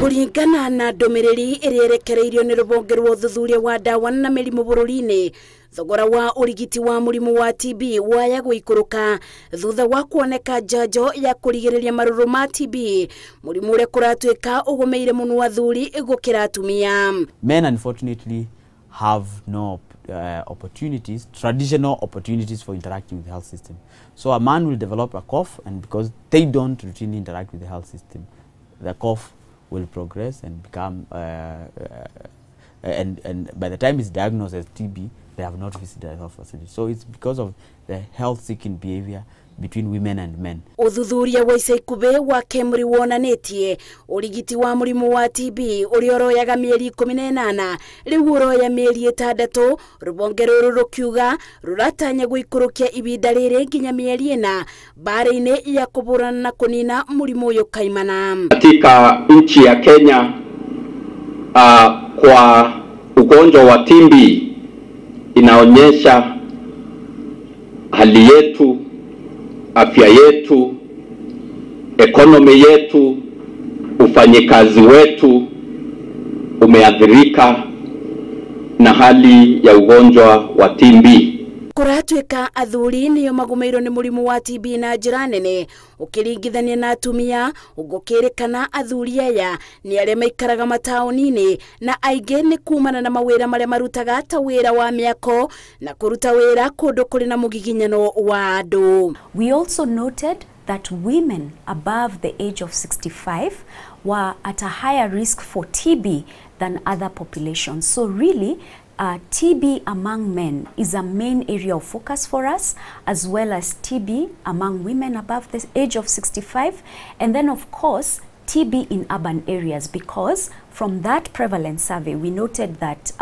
Kũringana na ndũmĩrĩri ĩrĩa ĩrekereirio nĩ rũhonge rwa ũthuthuria wa ndawa na mĩrimũ bũrũri-inĩ, thogora wa ũrigiti wa mũrimũ wa TB waya gũikũrũka thutha wa kuoneka njanjo ya kũrigĩrĩria marũrũ ma TB, mũrimũ ũrĩa kũratuĩka ũgũmĩire mũno athuri gũkĩra atumia. Men unfortunately have no opportunities, traditional opportunities for interacting with the health system. So a man will develop a cough, and because they don't routinely interact with the health system, the cough will progress and become, and by the time it's diagnosed as TB, they have not visited a health facility. So it's because of the health-seeking behavior between women and men. Ũthuthuria wa ica ikuhĩ wa KEMRI wonanĩtie ũrigiti wa mũrimũ wa TB ũrĩa ũroyaga mĩeri 18 rĩu ũroya mĩeri 6. Rũhonge rũrũ rũkiuga rũratanya gũikũrũkia ibinda rĩrĩ nginya mĩeri 4 mbara-inĩ ya kũhũrana na kũnina mũrimũ ũyũ kaimana. Katika nchi ya Kenya, kwa ugonjwa wa TB inaonyesha hali yetu, afya yetu, ekonomi yetu, ufanyikazi wetu umeathirika na hali ya ugonjwa wa TB. Kũratuĩka athuri nĩo magũmĩirwo nĩ mũrimũ wa TB na njĩra nene ũkĩringithania na atumia, gũkĩrĩkana athuri aya nĩ arĩa maikaraga mataũni-inĩ na aingĩ nĩ kumana na mawĩra marĩa marutaga ta wĩra wa mĩako na kũruta wĩra kũndũ kũrĩ na mũgiginyano wa andũ. We also noted that women above the age of 65 were at a higher risk for TB than other populations. So really, TB among men is a main area of focus for us, as well as TB among women above the age of 65, and then of course TB in urban areas, because from that prevalence survey we noted that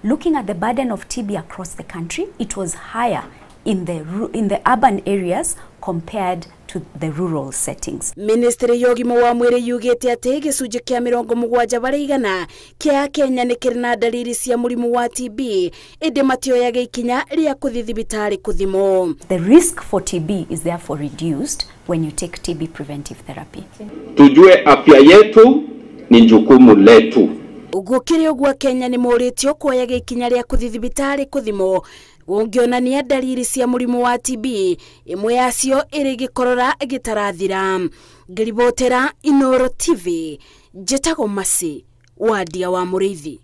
looking at the burden of TB across the country, it was higher in the urban areas compared to the rural settings. Ministry ya ũgima wa mwĩrĩ yugĩte atĩ gĩcunjĩ kĩa 70% kĩa Kenya nĩ kĩrĩ na dalili cia mũrimũ wa TB, ĩndĩ matioyaga ikinya rĩa kũthiĩ thibitarĩ kũthimwo. The risk for TB is therefore reduced when you take TB preventive therapy. Tujue afya yetu ni jukumu letu. Gũkĩrĩ ũguo Kenya nĩ morĩtio kuoyaga ikinya rĩa kũthiĩ thibitarĩ kũthimwo gũngĩonania dalili cia mũrimũ wa TB, ĩmwe yacio ĩrĩ gĩkorora gĩtarathira. Ngĩribotera Inooro TV, njĩtagwo Mercy Wandia wa Mũrĩithi.